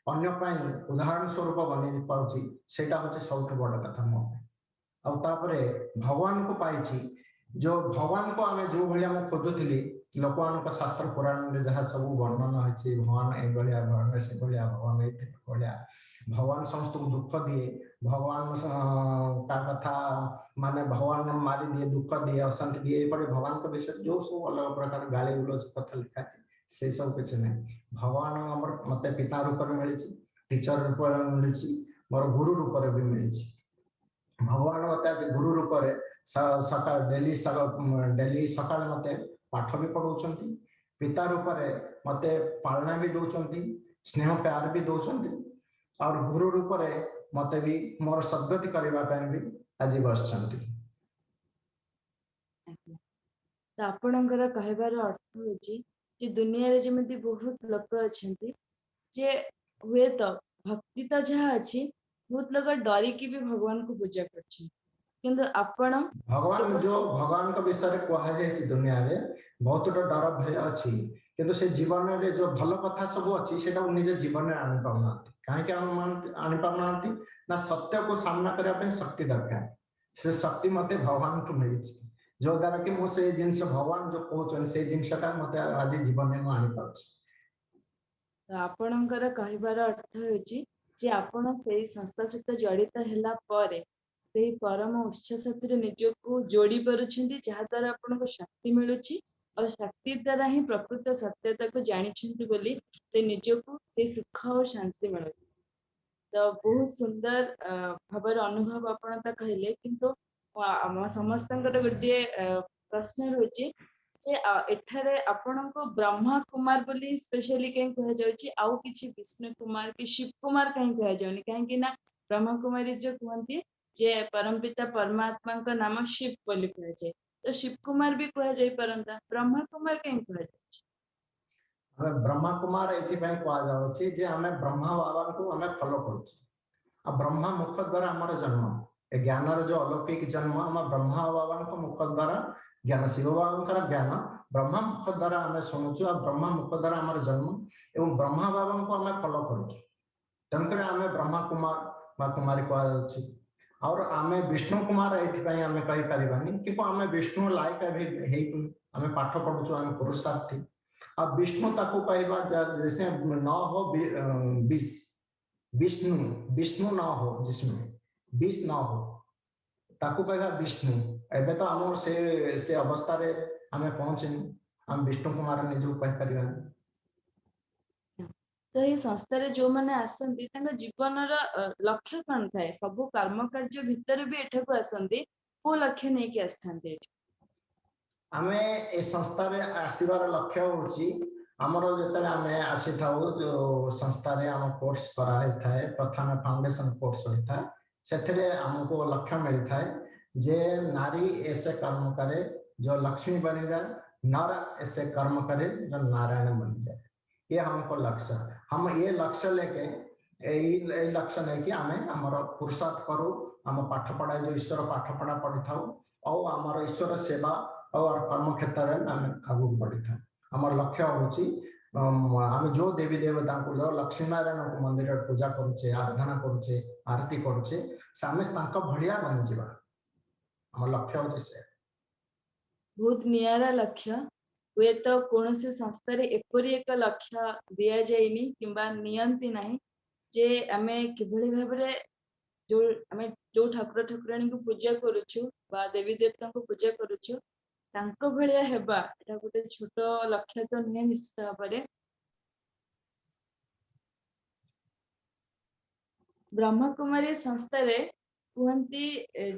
ଅନ୍ୟ ପାଇଁ ଉଦାହରଣ ସ୍ୱରୂପ ବନେଇ ପାରୁଛି, ସେଇଟା ହଉଛି ସବୁଠୁ ବଡ କଥା ମୋ ପାଇଁ। ଆଉ ତାପରେ ଭଗବାନଙ୍କୁ ପାଇଛି, ଯୋଉ ଭଗବାନଙ୍କୁ ଆମେ ଯୋଉ ଭଳିଆ ମୁଁ ଖୋଜୁଥିଲି, ଲୋକମାନଙ୍କ ଶାସ୍ତ୍ର ପୁରାଣରେ ଯାହା ସବୁ ବର୍ଣ୍ଣନା ହେଇଛି, ଭଗବାନ ଏଇଭଳିଆ, ଭଗବାନ ସେଭଳିଆ, ଭଗବାନ ଏଇଭଳିଆ, ଭଗବାନ ସମସ୍ତଙ୍କୁ ଦୁଃଖ ଦିଏ, ଭଗବାନ ତା କଥା ମାନେ ଭଗବାନ ମାରିଦିଏ, ଦୁଃଖ ଦିଏ, ଅଶାନ୍ତି ଦିଏ, ଏପରି ଭଗବାନଙ୍କ ବିଷୟରେ ଯୋଉ ସବୁ ଅଲଗା ପ୍ରକାର ଗାଳି ଗୁଲଜ କଥା ଲେଖା ଅଛି, ସେଇ ସବୁ କିଛି ନାହିଁ। ଭଗବାନ ଆମର ମତେ ପିତା ରୂପରେ ମିଳିଛି, ଟିଚର ରୂପରେ ମିଳିଛି, ମୋର ଗୁରୁ ରୂପରେ ବି ମିଳିଛି। ଭଗବାନ ମତେ ଆଜି ଗୁରୁ ରୂପରେ ସକାଳ ଡେଲି ଡେଲି ସକାଳେ ମତେ ପାଠ ବି ପଢଉଛନ୍ତି, ପିତା ରୂପରେ ମତେ ପାଳନା ବି ଦଉଛନ୍ତି, ସ୍ନେହ ପ୍ୟାର ବି ଦଉଛନ୍ତି, ଆଉ ଗୁରୁ ରୂପରେ ମତେ ବି ମୋର ସଦ୍ଗତି କରିବା ପାଇଁ ବି ଆଜି ବସିଛନ୍ତି। ତ ଆପଣଙ୍କର କହିବାର ଅର୍ଥ ହଉଛି ଯେ ଦୁନିଆରେ ଯେମିତି ବହୁତ ଲୋକ ଅଛନ୍ତି ଯେ ହୁଏତ ଭକ୍ତି ତ ଯାହା ଅଛି, ବହୁତ ଲୋକ ଡରିକି ବି ଭଗବାନଙ୍କୁ ପୂଜା କରୁଛନ୍ତି, କିନ୍ତୁ ଆପଣ ଭଗବାନ ଯୋଉ ଭଗବାନଙ୍କ ବିଷୟରେ କୁହାଯାଇଛି ଦୁନିଆରେ ବହୁତ ଡର ଭୟ ଅଛି, କିନ୍ତୁ ସେ ଜୀବନରେ ଯୋଉ ଭଲ କଥା ସବୁ ଅଛି ସେଇଟାକୁ ନିଜ ଜୀବନରେ ଆଣିପାରୁନାହାନ୍ତି। କାହିଁକି ଆଣିପାରୁନାହାନ୍ତି ନା ସତ୍ୟକୁ ସାମ୍ନା କରିବା ପାଇଁ ଶକ୍ତି ଦରକାର। ସେ ଶକ୍ତି ମତେ ଭଗବାନଠୁ ମିଳିଛି, ଯୋଉ ଦ୍ୱାରା କି ମୁଁ ସେ ଜିନିଷ ଭଗବାନ ଯୋଉ କହୁଛନ୍ତି ସେଇ ଜିନିଷଟା ମତେ ଆଜି ଜୀବନରେ ମୁଁ ଆଣିପାରୁଛି। ତ ଆପଣଙ୍କର କହିବାର ଅର୍ଥ ହେଉଛି ଯେ ଆପଣ ସେଇ ସଂସ୍ଥା ସହିତ ଜଡିତ ହେଲା ପରେ ସେଇ ପରମ ଉତ୍ସ ସାଥିରେ ନିଜକୁ ଯୋଡି ପାରୁଛନ୍ତି, ଯାହାଦ୍ୱାରା ଆପଣଙ୍କୁ ଶକ୍ତି ମିଳୁଛି, ଆଉ ଶକ୍ତି ଦ୍ୱାରା ହିଁ ପ୍ରକୃତ ସତ୍ୟତାକୁ ଜାଣିଛନ୍ତି ବୋଲି ସେ ନିଜକୁ ସେଇ ସୁଖ ଆଉ ଶାନ୍ତି ମିଳୁଛି। ତ ବହୁତ ସୁନ୍ଦର ଭାବରେ ଅନୁଭବ ଆପଣ ତ କହିଲେ, କିନ୍ତୁ ଆମ ସମସ୍ତଙ୍କର ଗୋଟିଏ ପ୍ରଶ୍ନ ରହୁଛି ଯେ ଏଠାରେ ଆପଣଙ୍କୁ ବ୍ରହ୍ମା କୁମାର ବୋଲି ସ୍ପେଶାଲି କାହିଁ କୁହାଯାଉଛି, ଆଉ କିଛି ବିଷ୍ଣୁ କୁମାର କି ଶିବ କୁମାର କାହିଁ କୁହାଯାଉନି? କାହିଁକି ନା ବ୍ରହ୍ମା କୁମାରୀ ଯୋଉ କୁହନ୍ତି ଯେ ପରମପିତା ପରମାତ୍ମାଙ୍କ ନାମ ଶିବ ବୋଲି କୁହାଯାଏ, ତ ଶିବ କୁମାର ବି କୁହାଯାଇ ପାରନ୍ତା, ବ୍ରହ୍ମା କୁମାର କାହିଁ କୁହାଯାଉଛି? ଆମେ ବ୍ରହ୍ମା କୁମାର ଏଥିପାଇଁ କୁହାଯାଉଛି ଯେ ଆମେ ବ୍ରହ୍ମା ବାବାଙ୍କୁ ଆମେ ଫଲୋ କରୁଛୁ, ଆଉ ବ୍ରହ୍ମା ମୁଖ ଦ୍ୱାରା ଆମର ଜନ୍ମ, ଏ ଜ୍ଞାନର ଯୋଉ ଅଲୌକିକ ଜନ୍ମ ଆମ ବ୍ରହ୍ମା ବାବାଙ୍କ ମୁଖ ଦ୍ୱାରା ଜ୍ଞାନ, ଶିବ ବାବାଙ୍କର ଜ୍ଞାନ ବ୍ରହ୍ମା ମୁଖ ଦ୍ୱାରା ଆମେ ଶୁଣୁଛୁ, ଆଉ ବ୍ରହ୍ମା ମୁଖ ଦ୍ୱାରା ଆମର ଜନ୍ମ, ଏବଂ ବ୍ରହ୍ମା ବାବାଙ୍କୁ ଆମେ ଫଲୋ କରୁଛୁ, ତେଣୁକରି ଆମେ ବ୍ରହ୍ମା କୁମାର ବା କୁମାରୀ କୁହାଯାଉଛି। ଆଉ ଆମେ ବିଷ୍ଣୁ କୁମାର ଏଇଥିପାଇଁ ଆମେ କହିପାରିବାନି, କିନ୍ତୁ ଆମେ ବିଷ୍ଣୁ ଲାଇକ ହେଇକି ଆମେ ପାଠ ପଢୁଛୁ, ଆମେ ପୁରୁଷାର୍ଥୀ। ଆଉ ବିଷ୍ଣୁ ତାକୁ କହିବା ନ ହୋ ବିଷ, ବିଷ୍ଣୁ, ବିଷ୍ଣୁ ନ ହୋ ଜିସ୍ମେ ବିଷ ନ ହୋ, ତାକୁ କହିବା ବିଷ୍ଣୁ। ଏବେ ତ ଆମର ସେ ଅବସ୍ଥାରେ ଆମେ ପହଞ୍ଚିନୁ, ଆମେ ବିଷ୍ଣୁ କୁମାର ନିଜକୁ କହିପାରିବାନି। ତ ଏଇ ସଂସ୍ଥାରେ ଯୋଉମାନେ ଆସନ୍ତି ତାଙ୍କ ଜୀବନର ଲକ୍ଷ୍ୟ କଣ ଥାଏ? ସବୁ କର୍ମ କାର୍ଯ୍ୟ ଭିତରେ ବି ଏଠାକୁ ଆସନ୍ତି, କୋଉ ଲକ୍ଷ୍ୟ ନେଇକି ଆସିଥାନ୍ତି ଏଠି? ଆମେ ଏ ସଂସ୍ଥାରେ ଆସିବାର ଲକ୍ଷ୍ୟ ହଉଛି ଆମର ଯେତେବେଳେ ଆମେ ଆସିଥାଉ ଯୋଉ ସଂସ୍ଥାରେ ଆମ କୋର୍ସ କରାହେଇଥାଏ, ପ୍ରଥମେ ଫାଉଣ୍ଡେସନ କୋର୍ସ ହୋଇଥାଏ, ସେଥିରେ ଆମକୁ ଲକ୍ଷ୍ୟ ମିଳିଥାଏ ଯେ ନାରୀ ऐसे कर्म करे जो लक्ष्मी बन जाए, नर ऐसे कर्म करे जो नारायण बन जाए। ये हमको लक्ष्य, हम ये लक्ष्य लेके ये लक्ष्य लेके आमे हमर पुरुषार्थ करू, आम पाठ पढ़ा जो ईश्वर पाठ पढ़ा पढ़ी थाउ, और आमर ईश्वर सेवा और कर्म क्षेत्र में आमे आगु बढ़ी थाउ। आमर लक्ष्य होची आमे जो देवी देवता को जो लक्ष्मी नारायण को मंदिर पूजा करुचे, आराधना करुचे, आरती करुचे, सामे तांक भलिया बनी जिवा। आम लक्ष्य होची से बहुत नियारा लक्ष्य। हुए तो कौन संस्थारे एपरी एक लक्ष्य दिया जायनी किंबा नियंती नाही जे आमे किभଳି भाबरे ଯୋଉ ଆମେ ଯୋଉ ଠାକୁର ଠାକୁରାଣୀଙ୍କୁ ପୂଜା କରୁଛୁ ବା ଦେବୀ ଦେବତାଙ୍କୁ ପୂଜା କରୁଛୁ, ତାଙ୍କ ଭଳିଆ ହେବା ଏଟା ଗୋଟେ ଛୋଟ ଲକ୍ଷ୍ୟ ତ ନୁହେଁ ନିଶ୍ଚିତ ଭାବରେ। ବ୍ରହ୍ମକୁମାରୀ ସଂସ୍ଥାରେ କୁହନ୍ତି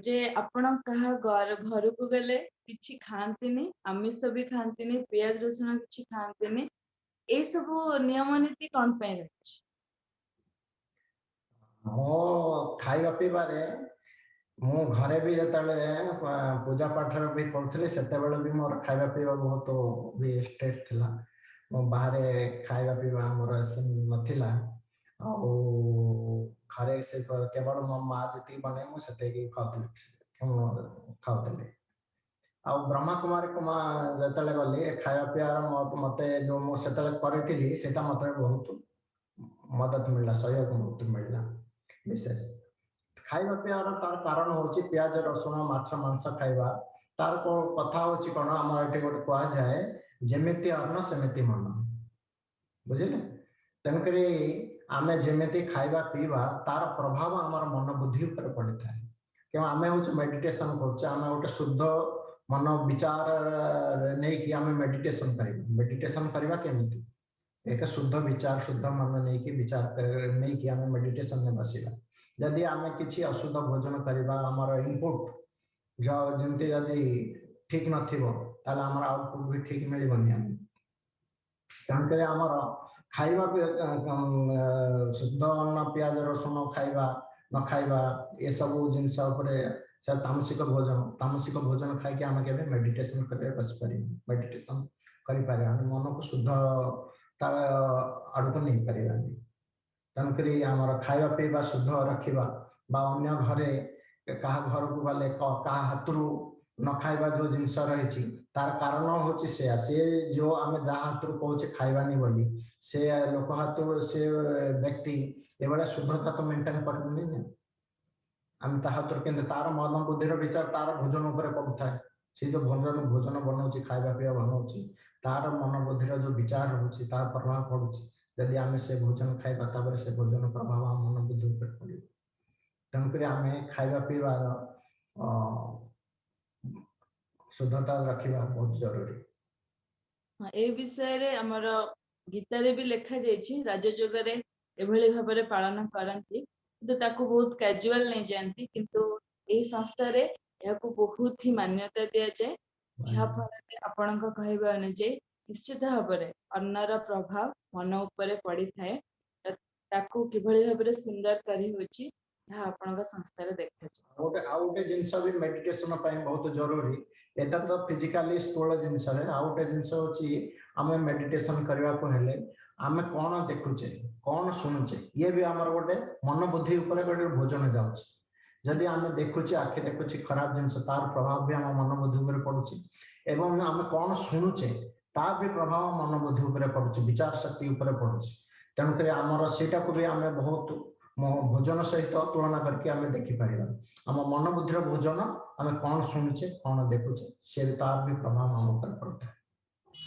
ଯେ ଆପଣ କାହା ଘରକୁ ଗଲେ କିଛି ଖାଆନ୍ତିନି, ଆମିଷ ବି ଖାଆନ୍ତିନି, ପିଆଜ ରସୁଣ କିଛି ଖାଆନ୍ତିନି, ଏଇ ସବୁ ନିୟମ ନୀତି କଣ ପାଇଁ ରହିଛି? ମୋ ଖାଇବା ପିଇବାରେ ମୁଁ ଘରେ ବି ଯେତେବେଳେ ପୂଜା ପାଠ ବି କରୁଥିଲି ସେତେବେଳେ ବି ମୋର ଖାଇବା ପିଇବା ବହୁତ ବି ଷ୍ଟ୍ରିକ୍ଟ ଥିଲା। ମୋ ବାହାରେ ଖାଇବା ପିଇବା ଆମର ସେମିତି ନଥିଲା। ଆଉ ଘରେ ସେ କେବଳ ମୋ ମା ଯେତିକି ବନାଏ ମୁଁ ସେତିକି ଖାଉଥିଲି। ଆଉ ବ୍ରହ୍ମାକୁମାରୀ କୁମାର ଯେତେବେଳେ ଗଲି ଖାଇବା ପିଇବାର ମତେ ଯୋଉ ମୁଁ ସେତେବେଳେ କରିଥିଲି ସେଇଟା ମତେ ବହୁତ ମଦତ ମିଳିଲା, ସହଯୋଗ ବହୁତ ମିଳିଲା। ବିଶେଷ ଖାଇବା ପିଇବାର ତାର କାରଣ ହଉଛି ପିଆଜ ରସୁଣ ମାଛ ମାଂସ ଖାଇବା। ତାର କଥା ହଉଛି କଣ, ଆମର ଏଠି ଗୋଟେ କୁହାଯାଏ ଯେମିତି ଅନ୍ନ ସେମିତି ମନ, ବୁଝିଲେ? ତେଣୁକରି ଆମେ ଯେମିତି ଖାଇବା ପିଇବା ତାର ପ୍ରଭାବ ଆମର ମନ ବୁଦ୍ଧି ଉପରେ ପଡ଼ିଥାଏ। କେଉଁ ଆମେ ହଉଛୁ ମେଡିଟେସନ କରୁଛେ, ଆମେ ଗୋଟେ ଶୁଦ୍ଧ ମନ ବିଚାର ନେଇକି ଆମେ ମେଡିଟେସନ କରିବା। ମେଡିଟେସନ କରିବା କେମିତି? ଏକ ଶୁଦ୍ଧ ବିଚାର ଶୁଦ୍ଧ ମନ ନେଇକି ବିଚାର ନେଇକି ଆମେ ମେଡିଟେସନରେ ବସିବା। ଯଦି ଆମେ କିଛି ଅଶୁଦ୍ଧ ଭୋଜନ କରିବା, ଆମର ଇନପୁଟ ଯେମିତି ଯଦି ଠିକ ନଥିବ ତାହେଲେ ଆମର ଆଉଟପୁଟ ବି ଠିକ ମିଳିବନି ଆମକୁ। ତେଣୁକରି ଆମର ଖାଇବା ଶୁଦ୍ଧ ଅନ୍ନ ପିଆଜ ରସୁଣ ଖାଇବା ନ ଖାଇବା ଏସବୁ ଜିନିଷ ଉପରେ ସେ ତାମସିକ ଭୋଜନ, ତାମସିକ ଭୋଜନ ଖାଇକି ଆମେ କେବେ ମେଡିଟେସନ କରିବାକୁ ବସିପାରିବାନି, ମେଡିଟେସନ କରିପାରିବାନି, ମନକୁ ଶୁଦ୍ଧ ତା ଆଡ଼କୁ ନେଇପାରିବାନି। ତେଣୁକରି ଆମର ଖାଇବା ପିଇବା ଶୁଦ୍ଧ ରଖିବା ବା ଅନ୍ୟ ଘରେ କାହା ଘରକୁ ଗଲେ କାହା ହାତରୁ ନ ଖାଇବା ଯୋଉ ଜିନିଷ ରହିଛି ତାର କାରଣ ହଉଛି ସେୟା, ସେ ଯୋଉ ଆମେ ଯାହା ହାତରୁ କହୁଛେ ଖାଇବାନି ବୋଲି ସେ ଲୋକ ହାତରୁ ସେ ବ୍ୟକ୍ତି ଏଭଳିଆ ଶୁଦ୍ଧତା ତ ମେଣ୍ଟେନ କରିବୁନି ନା ଆମେ ତା ହାତରୁ, କିନ୍ତୁ ତାର ମନ ବୁଦ୍ଧିର ବିଚାର ତାର ଭୋଜନ ଉପରେ ପଡୁଥାଏ। ସେ ଯୋଉ ଭୋଜନ ବନଉଛି, ଖାଇବା ପିଇବା ବନଉଛି, ତାର ମନ ବୁଦ୍ଧିର ଯୋଉ ବିଚାର ରହୁଛି ତାର ପ୍ରଭାବ ପଡୁଛି। ଯଦି ଆମେ ସେ ଭୋଜନ ଖାଇବା ତାପରେ ସେ ଭୋଜନ ପ୍ରଭାବ ଆମ ମନ ବୁଦ୍ଧି ଉପରେ ପଡିବ। ତେଣୁକରି ଆମେ ଖାଇବା ପିଇବାର ଶୁଦ୍ଧତା ରଖିବା ବହୁତ ଜରୁରୀ। ଏ ବିଷୟରେ ଆମର ଗୀତାରେ ବି ଲେଖାଯାଇଛି, ରାଜଯୋଗରେ ଏଭଳି ଭାବରେ ପାଳନ କରନ୍ତି, କିନ୍ତୁ ତାକୁ ବହୁତ କ୍ୟାଜୁଆଲ ନେଇଯାଆନ୍ତି। କିନ୍ତୁ ଏହି ସଂସ୍ଥାରେ ଏହାକୁ ବହୁତ ହି ମାନ୍ୟତା ଦିଆଯାଏ, ଯାହାଫଳରେ ଆପଣଙ୍କ କହିବା ଅନୁଯାୟୀ ନିଶ୍ଚିତ ଭାବରେ ଅନ୍ନର ପ୍ରଭାବ ମନ ଉପରେ ପଡିଥାଏ। ତାକୁ କିଭଳି ଭାବରେ ସୁନ୍ଦର କରି ହଉଛି ତାହା ଆପଣଙ୍କ ସଂସ୍ଥାରେ ଦେଖାଯାଏ। ଆଉ ଗୋଟେ ଜିନିଷ ବି ମେଡିଟେସନ ପାଇଁ ବହୁତ ଜରୁରୀ, ଏଟା ତ ଫିଜିକାଲି ସ୍ଥୂଳ ଜିନିଷରେ। ଆଉ ଗୋଟେ ଜିନିଷ ହଉଛି ଆମେ ମେଡିଟେସନ କରିବାକୁ ହେଲେ ଆମେ କଣ ଦେଖୁଛେ କଣ ଶୁଣୁଛେ, ଇଏ ବି ଆମର ଗୋଟେ ମନ ବୁଦ୍ଧି ଉପରେ ଗୋଟେ ଭୋଜନ ଯାଉଛି। ଯଦି ଆମେ ଦେଖୁଛେ ଆଖି ଦେଖୁଛେ ଖରାପ ଜିନିଷ, ତାର ପ୍ରଭାବ ବି ଆମ ମନ ବୁଦ୍ଧି ଉପରେ ପଡୁଛି। ଏବଂ ଆମେ କଣ ଶୁଣୁଛେ ତାର ବି ପ୍ରଭାବ ମନ ବୁଦ୍ଧି ଉପରେ ପଡୁଛି, ବିଚାର ଶକ୍ତି ଉପରେ ପଡୁଛି। ତେଣୁକରି ଆମର ସେଇଟାକୁ ବି ଆମେ ବହୁତ ଭୋଜନ ସହିତ ତୁଳନା କରିକି ଆମେ ଦେଖିପାରିବା। ଆମ ମନ ବୁଦ୍ଧିର ଭୋଜନ ଆମେ କଣ ଶୁଣୁଛେ କଣ ଦେଖୁଛେ ସେ ତାର ବି ପ୍ରଭାବ ଆମ ଉପରେ ପଡିଥାଏ।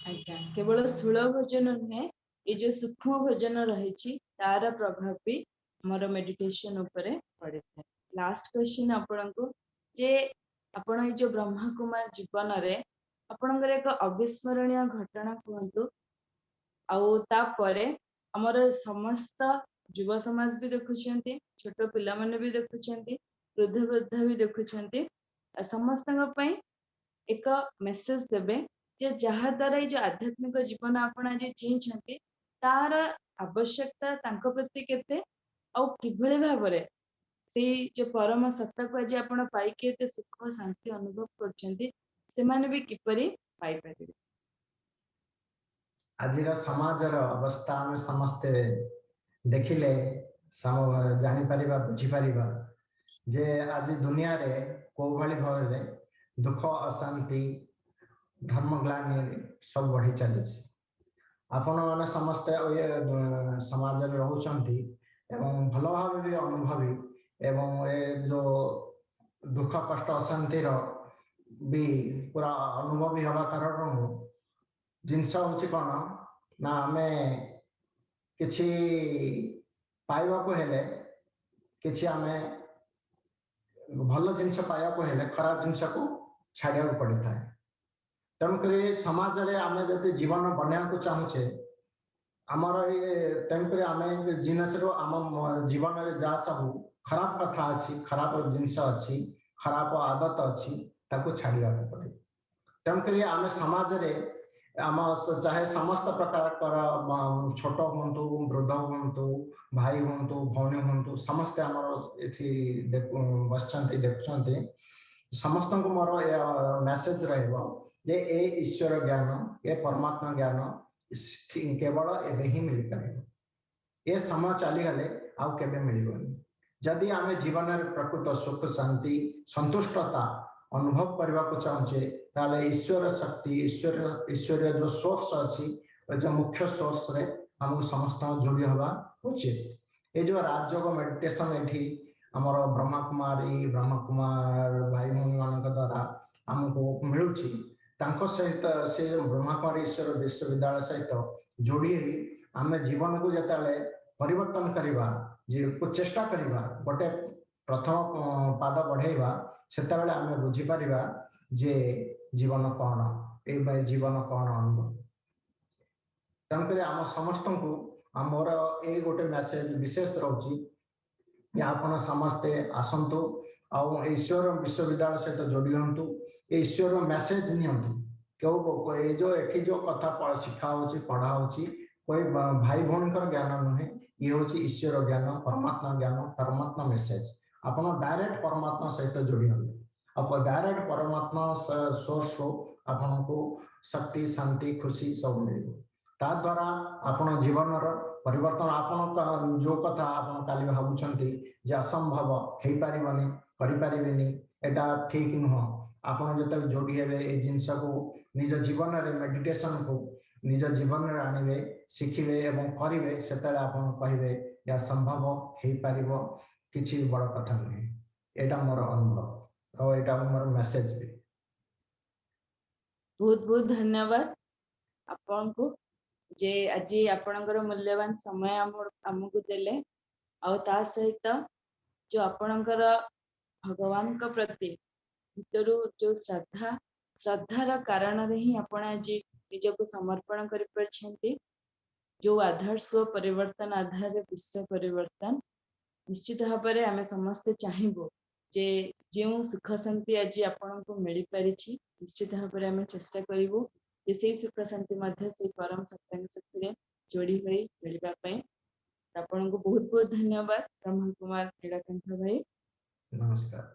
ଆଜ୍ଞା, କେବଳ ସ୍ଥୂଳ ଭୋଜନ ନୁହେଁ, ଏ ଯୋଉ ସୂକ୍ଷ୍ମ ଭୋଜନ ରହିଛି ତାର ପ୍ରଭାବ ବି ଆମର ମେଡିଟେସନ ଉପରେ ପଡିଥାଏ। ଲାଷ୍ଟ କ୍ୱେଶ୍ଚିନ୍ ଆପଣଙ୍କୁ, ଯେ ଆପଣ ଏଇ ଯୋଉ ବ୍ରହ୍ମକୁମାର ଜୀବନରେ ଆପଣଙ୍କର ଏକ ଅବିସ୍ମରଣୀୟ ଘଟଣା କୁହନ୍ତୁ, ଆଉ ତାପରେ ଆମର ସମସ୍ତ ଯୁବ ସମାଜ ବି ଦେଖୁଛନ୍ତି, ଛୋଟ ପିଲାମାନେ ବି ଦେଖୁଛନ୍ତି, ବୃଦ୍ଧ ବୃଦ୍ଧା ବି ଦେଖୁଛନ୍ତି, ସମସ୍ତଙ୍କ ପାଇଁ ଏକ ମେସେଜ ଦେବେ ଯେ ଯାହା ଦ୍ୱାରା ଏଇ ଯୋଉ ଆଧ୍ୟାତ୍ମିକ ଜୀବନ ଆପଣ ଆଜି ଜିଇଁଛନ୍ତି ତାର ଆବଶ୍ୟକତା ତାଙ୍କ ପ୍ରତି କେତେ, ଆଉ କିଭଳି ଭାବରେ ସେଇ ଯୋଉ ପରମ ସତ୍ତାକୁ ଆଜି ଆପଣ ପାଇକି ଏତେ ସୁଖ ଶାନ୍ତି ଅନୁଭବ କରୁଛନ୍ତି ସେମାନେ ବି କିପରି ପାଇପାରିବେ? ଆଜିର ସମାଜର ଅବସ୍ଥା ଆମେ ସମସ୍ତେ ଦେଖିଲେ ଜାଣିପାରିବା, ବୁଝିପାରିବା ଯେ ଆଜି ଦୁନିଆରେ କୋଉ ଭଳି ଭାବରେ ଦୁଃଖ, ଅଶାନ୍ତି, ଧର୍ମଗ୍ଲାନି ସବୁ ବଢି ଚାଲିଛି। ଆପଣମାନେ ସମସ୍ତେ ଏ ସମାଜରେ ରହୁଛନ୍ତି ଏବଂ ଭଲ ଭାବେ ବି ଅନୁଭବୀ, ଏବଂ ଏ ଯୋଉ ଦୁଃଖ କଷ୍ଟ ଅଶାନ୍ତିର ବି ପୁରା ଅନୁଭବୀ ହେବା କାରଣରୁ ଜିନିଷ ହଉଛି କଣ ନା ଆମେ କିଛି ପାଇବାକୁ ହେଲେ କିଛି ଆମେ ଭଲ ଜିନିଷ ପାଇବାକୁ ହେଲେ ଖରାପ ଜିନିଷକୁ ଛାଡ଼ିବାକୁ ପଡ଼ିଥାଏ। ତେଣୁକରି ସମାଜରେ ଆମେ ଯଦି ଜୀବନ ବନେଇବାକୁ ଚାହୁଁଛେ, ଆମର ଏ ତେଣୁକରି ଆମେ ଜିନିଷରୁ ଆମ ଜୀବନରେ ଯାହା ସବୁ ଖରାପ କଥା ଅଛି, ଖରାପ ଜିନିଷ ଅଛି, ଖରାପ ଆଦତ ଅଛି, ତାକୁ ଛାଡ଼ିବାକୁ ପଡ଼ିବ। ତେଣୁକରି ଆମେ ସମାଜରେ ଆମ ଚାହେ ସମସ୍ତ ପ୍ରକାର, ଛୋଟ ହୁଅନ୍ତୁ, ବୃଦ୍ଧ ହୁଅନ୍ତୁ, ଭାଇ ହୁଅନ୍ତୁ, ଭଉଣୀ ହୁଅନ୍ତୁ, ସମସ୍ତେ ଆମର ଏଠି ବସିଛନ୍ତି, ଦେଖୁଛନ୍ତି, ସମସ୍ତଙ୍କୁ ମୋର ମେସେଜ ରହିବ ଯେ ଏ ଈଶ୍ୱର ଜ୍ଞାନ, ଏ ପରମାତ୍ମା ଜ୍ଞାନ କେବଳ ଏବେ ହିଁ ମିଳିପାରିବ। ଏ ସମୟ ଚାଲିଗଲେ ଆଉ କେବେ ମିଳିବନି। ଯଦି ଆମେ ଜୀବନରେ ପ୍ରକୃତ ସୁଖ, ଶାନ୍ତି, ସନ୍ତୁଷ୍ଟତା ଅନୁଭବ କରିବାକୁ ଚାହୁଁଛେ, ତାହେଲେ ଈଶ୍ୱର ଶକ୍ତି, ଈଶ୍ୱରୀୟ ଯୋଉ ସୋର୍ସ ଅଛି, ଯୋଉ ମୁଖ୍ୟ ସୋର୍ସରେ ଆମକୁ ସମସ୍ତଙ୍କୁ ଯୋଡ଼ି ହେବା ଉଚିତ। ଏ ଯୋଉ ରାଜଯୋଗ ମେଡିଟେସନ ଏଠି ଆମର ବ୍ରହ୍ମାକୁମାରୀ, ବ୍ରହ୍ମାକୁମାର ଭାଇ ଭଉଣୀ ମାନଙ୍କ ଦ୍ୱାରା ଆମକୁ ମିଳୁଛି, ତାଙ୍କ ସହିତ, ସେ ବ୍ରହ୍ମାକୁମାରୀ ଈଶ୍ୱର ବିଶ୍ୱବିଦ୍ୟାଳୟ ସହିତ ଯୋଡ଼ି ହେଇ ଆମେ ଜୀବନକୁ ଯେତେବେଳେ ପରିବର୍ତ୍ତନ କରିବା ଚେଷ୍ଟା କରିବା, ଗୋଟେ ପ୍ରଥମ ପାଦ ବଢେଇବା, ସେତେବେଳେ ଆମେ ବୁଝିପାରିବା ଯେ ଜୀବନ କଣ, ଏଇ ଜୀବନ କଣ ଅନୁଭବ। ତେଣୁକରି ଆମ ସମସ୍ତଙ୍କୁ ଆମର ଏଇ ଗୋଟେ ମେସେଜ ବିଶେଷ ରହୁଛି ଯେ ଆପଣ ସମସ୍ତେ ଆସନ୍ତୁ ଆଉ ଈଶ୍ୱର ବିଶ୍ୱବିଦ୍ୟାଳୟ ସହିତ ଯୋଡ଼ି ହୁଅନ୍ତୁ, ଏ ଈଶ୍ୱର ମେସେଜ ନିଅନ୍ତୁ। କେଉଁ ଏଇ ଯୋଉ ଏଠି ଯୋଉ କଥା ଶିଖା ହଉଛି, ପଢା ହଉଛି, कोई ଭାଇ ଭଉଣୀଙ୍କର ଜ୍ଞାନ ନୁହେଁ। ଇଏ ହଉଛି ଈଶ୍ୱର ଜ୍ଞାନ, ପରମାତ୍ମା ଜ୍ଞାନ, ପରମାତ୍ମା ମେସେଜ। ଆପଣ ଡାଇରେକ୍ଟ ପରମାତ୍ମା ସହିତ ଯୋଡ଼ି ହେବେ ଆଉ ଡାଇରେକ୍ଟ ପରମାତ୍ମା ସୋର୍ସରୁ ଆପଣଙ୍କୁ ଶକ୍ତି, ଶାନ୍ତି, ଖୁସି ସବୁ ମିଳିବ। ତା ଦ୍ୱାରା ଆପଣ ଜୀବନର ପରିବର୍ତ୍ତନ, ଆପଣ ଯୋଉ କଥା ଆପଣ କାଲି ଭାବୁଛନ୍ତି ଯେ ଅସମ୍ଭବ, ହେଇପାରିବନି, କରିପାରିବେନି, ଏଇଟା ଠିକ ନୁହଁ, ଆପଣ ଯେତେବେଳେ ଯୋଡ଼ି ହେବେ ଏଇ ଜିନିଷକୁ ନିଜ ଜୀବନରେ, ମେଡିଟେସନକୁ ନିଜ ଜୀବନରେ ଆଣିବେ, ଶିଖିବେ ଏବଂ କରିବେ, ସେତେବେଳେ ଆପଣ କହିବେ ଏହା ସମ୍ଭବ, ହେଇପାରିବ, କିଛି ବଡ଼ କଥା ନୁହେଁ। ଏଇଟା ମୋର ଅନୁଭବ ଆଉ ଏଇଟା ମୋର ମେସେଜ ବି। ବହୁତ ବହୁତ ଧନ୍ୟବାଦ ଆପଣଙ୍କୁ ଯେ ଆଜି ଆପଣଙ୍କର ମୂଲ୍ୟବାନ ସମୟ ଆମକୁ ଦେଲେ। ଆଉ ତା ସହିତ ଯୋଉ ଆପଣଙ୍କର ଭଗବାନଙ୍କ ପ୍ରତି ଭିତରୁ ଯୋଉ ଶ୍ରଦ୍ଧା, ଶ୍ରଦ୍ଧାର କାରଣରେ ହିଁ ଆପଣ ଆଜି ନିଜକୁ ସମର୍ପଣ କରିପାରିଛନ୍ତି। ଯୋଉ ଆଧାର ସ୍ୱ ପରିବର୍ତ୍ତନ ଆଧାରରେ ବିଶ୍ୱ ପରିବର୍ତ୍ତନ, ନିଶ୍ଚିତ ଭାବରେ ଆମେ ସମସ୍ତେ ଚାହିଁବୁ ଯେ ଯେଉଁ ସୁଖ ଶାନ୍ତି ଆଜି ଆପଣଙ୍କୁ ମିଳିପାରିଛି, ନିଶ୍ଚିତ ଭାବରେ ଆମେ ଚେଷ୍ଟା କରିବୁ ଯେ ସେଇ ସୁଖ ଶାନ୍ତି ମଧ୍ୟ ସେଇ ପରମ ସତ୍ୟଙ୍କ ସାଥିରେ ଯୋଡ଼ି ହୋଇ ମିଳିବା ପାଇଁ। ଆପଣଙ୍କୁ ବହୁତ ବହୁତ ଧନ୍ୟବାଦ ବ୍ରହ୍ମା କୁମାର ନୀଳକଣ୍ଠ ଭାଇ। ନମସ୍କାର।